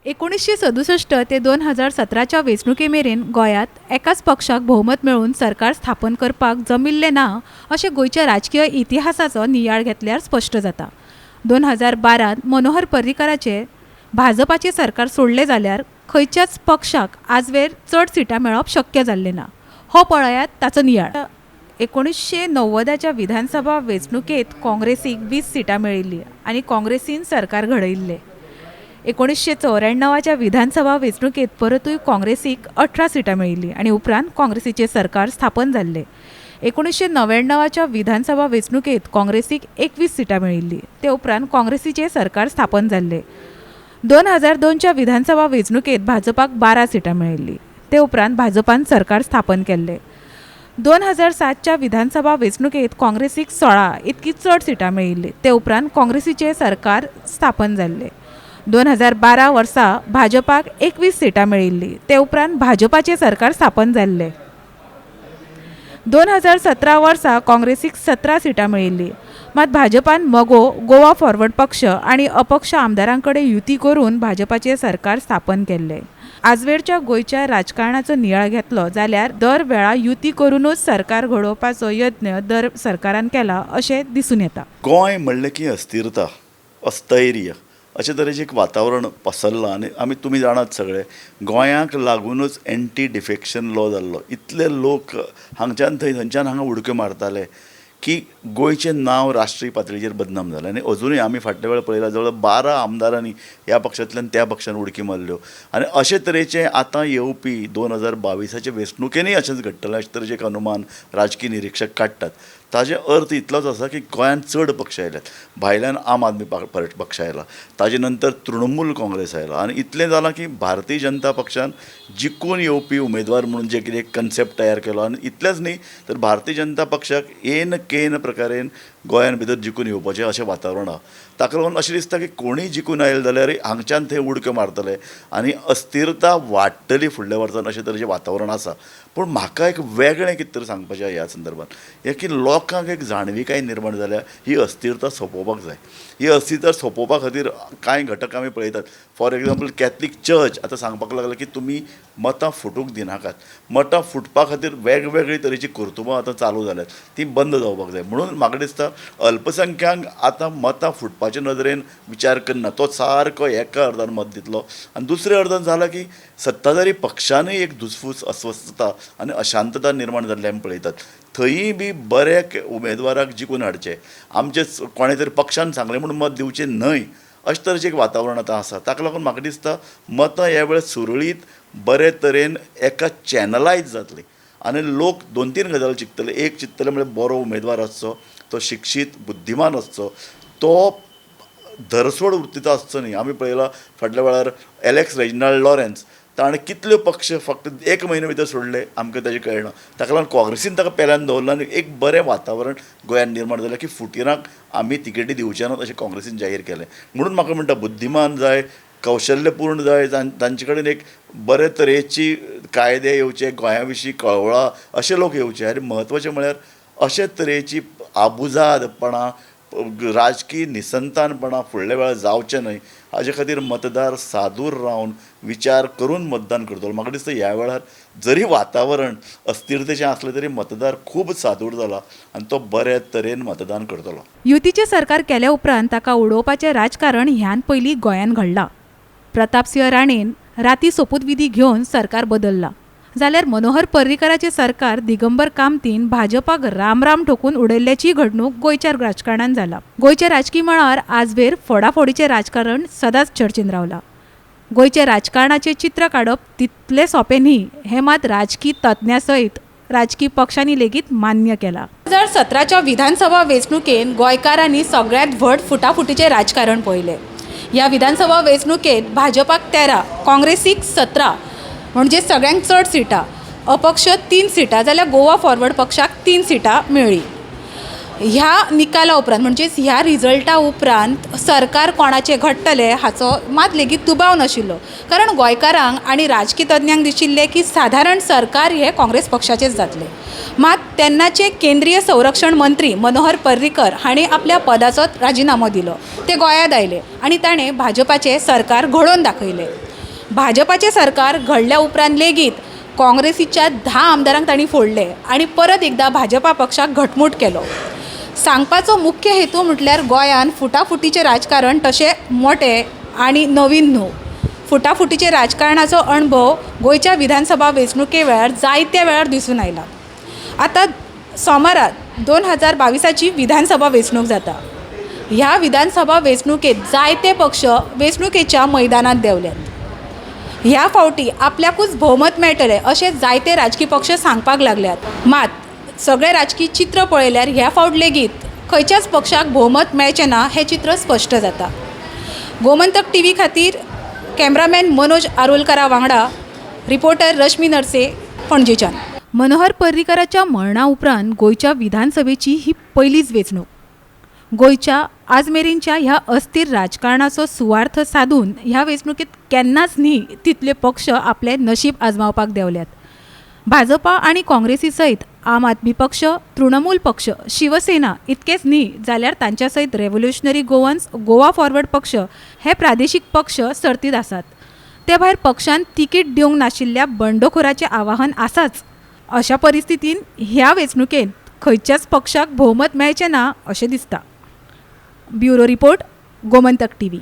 1967 ते 2017च्या वेंचणुके मेरेन गोंयांत एकाच पक्षाक भोवमत मेळून सरकार स्थापन करपाक जमिल्लें ना अशें गोंयच्या राजकीय इतिहासाचो नियाळ घेतल्यार स्पश्ट जाता. 2012त मनोहर पर्रीकाराचे भाजपाचें सरकार सोडलें जाल्यार खंयच्याच पक्षाक आजवेर चड सिटां मेळप शक्य जाल्लें ना. हो पळयात ताचो नियाळ. 1990च्या विधानसभा वेंचणुकेंत काँग्रेसीक 20 सिटां मेळिल्लीं आनी काँग्रेसीन सरकार घडयिल्लें. 1994च्या विधानसभा वेंचणुकेंत परतूय काँग्रेसीक 18 सिटां मेळिल्लीं आनी उपरांत काँग्रेसीचें सरकार स्थापन जाल्लें. 1999च्या विधानसभा वेंचणुकेंत काँग्रेसीक 21 सिटां मेळिल्लीं, ते उपरांत काँग्रेसीचें सरकार स्थापन जाल्लें. 2002च्या विधानसभा वेंचणुकेंत भाजपाक 12 सिटां मेळिल्लीं, ते उपरांत भाजपान सरकार स्थापन केल्लें. 2007च्या विधानसभा वेंचणुकेंत काँग्रेसीक 16 इतकी चड सिटां मेळिल्लीं, ते उपरांत काँग्रेसीचें सरकार स्थापन जाल्लें. 2012 वर्सा भाजपाक 21 सिटां मेळिल्लीं, ते उपरांत भाजपाचें सरकार स्थापन जाल्लें. 2017 वर्सा काँग्रेसीक 17 सिटां मेळिल्लीं, मात भाजपान मगो, गोवा फॉरवर्ड पक्ष आनी अपक्ष आमदारां कडेन युती करून भाजपाचें सरकार स्थापन केल्लें. आजवेरच्या गोंयच्या राजकारणाचो नियाळ घेतलो जाल्यार दर वेळा युती करूनच सरकार घडोवपाचो यत्न दर सरकारान केला अशें दिसून येता. गोंय म्हणलें की अस्थिरता, अस्थैर्य अशे तरेचें एक वातावरण पसरलां आनी आमी तुमी जाणात सगळे, गोंयांक लागुनूच एंटी डिफेक्शन लॉ जाल्लो. इतले लोक हांगच्यान थंय, थंयच्यान हांगा उडक्यो मारताले की गोंयचें नांव राष्ट्रीय पातळीचेर बदनाम जालें. आनी अजुनूय आमी फाटल्या वेळार पळयला, जवळ 12 आमदारांनी ह्या पक्षांतल्यान त्या पक्षान उडकी मारल्यो. आनी अशे तरेचें आतां येवपी 2022 वेंचणुकेनूय अशेंच घडटलें अशे तरेचें एक अनुमान राजकी निरिक्षक काडटात. ताजे अर्थ इतलोच आसा की गोंयांत चड पक्ष आयल्यात. भायल्यान आम आदमी पक्ष आयला, ताजे नंतर तृणमूल काँग्रेस आयला आनी इतलें जालां की भारतीय जनता पक्षान जिखून येवपी उमेदवार म्हणून जे कितें एक कन्सेप्ट तयार केलो. आनी इतलेंच न्ही तर भारतीय जनता पक्षाक येन केन प्रकारेन गोंयान भितर जिखून येवपाचें अशें वातावरण आहा. ताका लागून अशें दिसता की कोणूय जिखून आयले जाल्यार हांगच्यान थंय उडक्यो मारतले आनी अस्थिरता वाडटली फुडल्या वर्सान अशें तरेचें वातावरण आसा. पूण म्हाका एक वेगळें कितें तरी सांगपाचें ह्या संदर्भात, हें की लोकांक एक जाणविकाय निर्माण जाल्या ही अस्थिरता सोंपोवपाक जाय. ही अस्थिरता सोंपोवपा खातीर कांय घटक आमी पळयतात. फॉर एग्जाम्पल कॅथलीक चर्च आतां सांगपाक लागला की तुमी मतां फुटूंक दिनाकात. मतां फुटपा खातीर वेगवेगळी तरेची कर्तुबां आतां चालू जाल्यात, ती बंद जावपाक जाय. म्हणून म्हाका दिसता अल्पसंख्यांक आतां मतां फुटपाचे नदरेन विचार करना, तो सारको एका अर्दान मत दितलो. आनी दुसऱ्या अर्दान जालां की सत्ताधारी पक्षानूय एक धुसफूस, अस्वस्थता आनी अशांतता निर्माण जाल्ली आमी पळयतात. थंयी बी बऱ्या उमेदवाराक जिखून हाडचें, आमचे कोणें तरी पक्षान सांगलें म्हूण मत दिवचें न्हय अशें तरेचें एक वातावरण आतां आसा. ताका लागून म्हाका दिसता मतां ह्या वेळार सुरळीत बरे तरेन एका चॅनलायज जातली आनी लोक 2-3 गजाली चिंततले. एक चिंततले म्हळ्यार बरो उमेदवार आसचो, तो शिक्षीत बुद्धिमान आसचो, तो धरसोड वृत्तीचो आसचो न्ही. आमी पळयला फाटल्या वेळार एलेक्स रेजिनाल्ड लॉरेन्स, ताणें कितले पक्ष फक्त 1 म्हयने भितर सोडले आमकां ताजें कळना. ताका लागून काँग्रेसीन ताका पेल्यान दवरला आनी एक बरें वातावरण गोंयांत निर्माण जालें की फुटिरांक आमी तिकेटी दिवचे नात अशें काँग्रेसीन जाहीर केलें. म्हणून म्हाका म्हणटा बुद्धिमान जाय, कौशल्यपूर्ण जाय, तांचे कडेन एक बरे तरेची कायदे येवचे, गोंया विशीं कळवळा अशे लोक येवचे. आनी म्हत्वाचें म्हळ्यार अशे तरेची आबुजादपणां, राजकीय निसंतानपणां फुडल्या वेळार जावचें न्हय हाजे खातीर मतदार सादूर रावन विचार करून मतदान करतलो. म्हाका दिसता ह्या वेळार जरी वातावरण अस्थिरतेचें आसलें तरी मतदार खूब सादूर जाला आनी तो बरे तरेन मतदान करतलो. युतीचें सरकार केल्या उपरांत ताका उडोवपाचें राजकारण ह्यान पयलीं गोंयांत घडलां. प्रतापसिंह राणेन राती सोपूतविधी घेवन सरकार बदल्लां, जाल्यार मनोहर पर्रीकाराचें सरकार दिगंबर कामतीन भाजपाक रामराम ठोकून उडयल्ल्याची घडणूक गोंयच्या राजकारणान जाला. गोंयच्या राजकी मळार आजवेर फोडाफोडीचें राजकारण सदांच चर्चेन रावलां. गोंयच्या राजकारणाचें चित्र काडप तितलें सोंपें न्ही हें मात राजकी तज्ञां सयत राजकी पक्षांनी लेगीत मान्य केलां. 2017च्या विधानसभा वेंचणुकेन गोंयकारांनी सगळ्यांत व्हड फुटाफुटीचें राजकारण पळयलें. ह्या विधानसभा वेंचणुकेंत भाजपाक 13, काँग्रेसीक 17 म्हणजे सगळ्यांत चड सिटां, अपक्ष 3 सिटां जाल्यार गोवा फॉरवर्ड पक्षाक 3 सिटां मेळ्ळीं. ह्या निकाला उपरांत म्हणजेच ह्या रिजल्टा उपरांत सरकार कोणाचें घडटलें हाचो मात लेगीत दुबाव नाशिल्लो, कारण गोंयकारांक आनी राजकी तज्ञांक दिशिल्लें की सादारण सरकार हें काँग्रेस पक्षाचेंच जातलें. मात तेन्नाचे केंद्रीय संरक्षण मंत्री मनोहर पर्रीकर हांणी आपल्या पदाचो राजिनामो दिलो, ते गोंयांत आयले आनी ताणें भाजपाचें सरकार घडोवन दाखयलें. भाजपाचें सरकार घडल्या उपरांत लेगीत काँग्रेसीच्या 10 आमदारांक तांणी फोडले आनी परत एकदां भाजपा पक्षाक घटमूट केलो. सांगपाचो मुख्य हेतू म्हटल्यार गोंयांत फुटाफुटीचें राजकारण तशें मोटें आनी नवीन न्हू. फुटाफुटीचे राजकारणाचो अणभव गोंयच्या विधानसभा वेंचणुके वेळार जायत्या वेळार दिसून आयला. आतां सोमारा 2022 विधानसभा वेंचणूक जाता. ह्या विधानसभा वेंचणुकेत जायते पक्ष वेंचणुकेच्या मैदानांत देंवल्यात. ह्या फावटी आपल्याकूच भोवमत मेळटलें अशें जायते राजकी पक्ष सांगपाक लागल्यात. मात सगळें राजकी चित्र पळयल्यार ह्या फावट लेगीत खंयच्याच पक्षाक भोवमत मेळचें ना हें चित्र स्पश्ट जाता. गोमंतक टीव्ही खातीर कॅमेरामॅन मनोज आरोलकरा वांगडा रिपोर्टर रश्मी नरसे, पणजेच्यान. मनोहर पर्रीकाराच्या मरणा उपरांत गोंयच्या विधानसभेची ही पयलीच वेंचणूक. गोंयच्या आज मेरेनच्या ह्या अस्थिर राजकारणाचो सुवार्थ सादून ह्या वेंचणुकेत केन्नाच न्ही तितले पक्ष आपलें नशीब आजमावपाक देंवल्यात. भाजपा आनी काँग्रेसी सयत आम आदमी पक्ष, तृणमूल पक्ष, शिवसेना इतकेच न्ही जाल्यार तांच्या सयत रेव्होल्युशनरी गोवन्स, गोवा फॉरवर्ड पक्ष हे प्रादेशीक पक्ष सर्तीत आसात. ते भायर पक्षान तिकीट दिवंक नाशिल्ल्या बंडखोराचें आवाहन आसाच. अशा परिस्थितीन ह्या वेंचणुकेंत खंयच्याच पक्षाक भोवमत मेळचें ना अशें दिसता. Bureau report, Gomantak TV.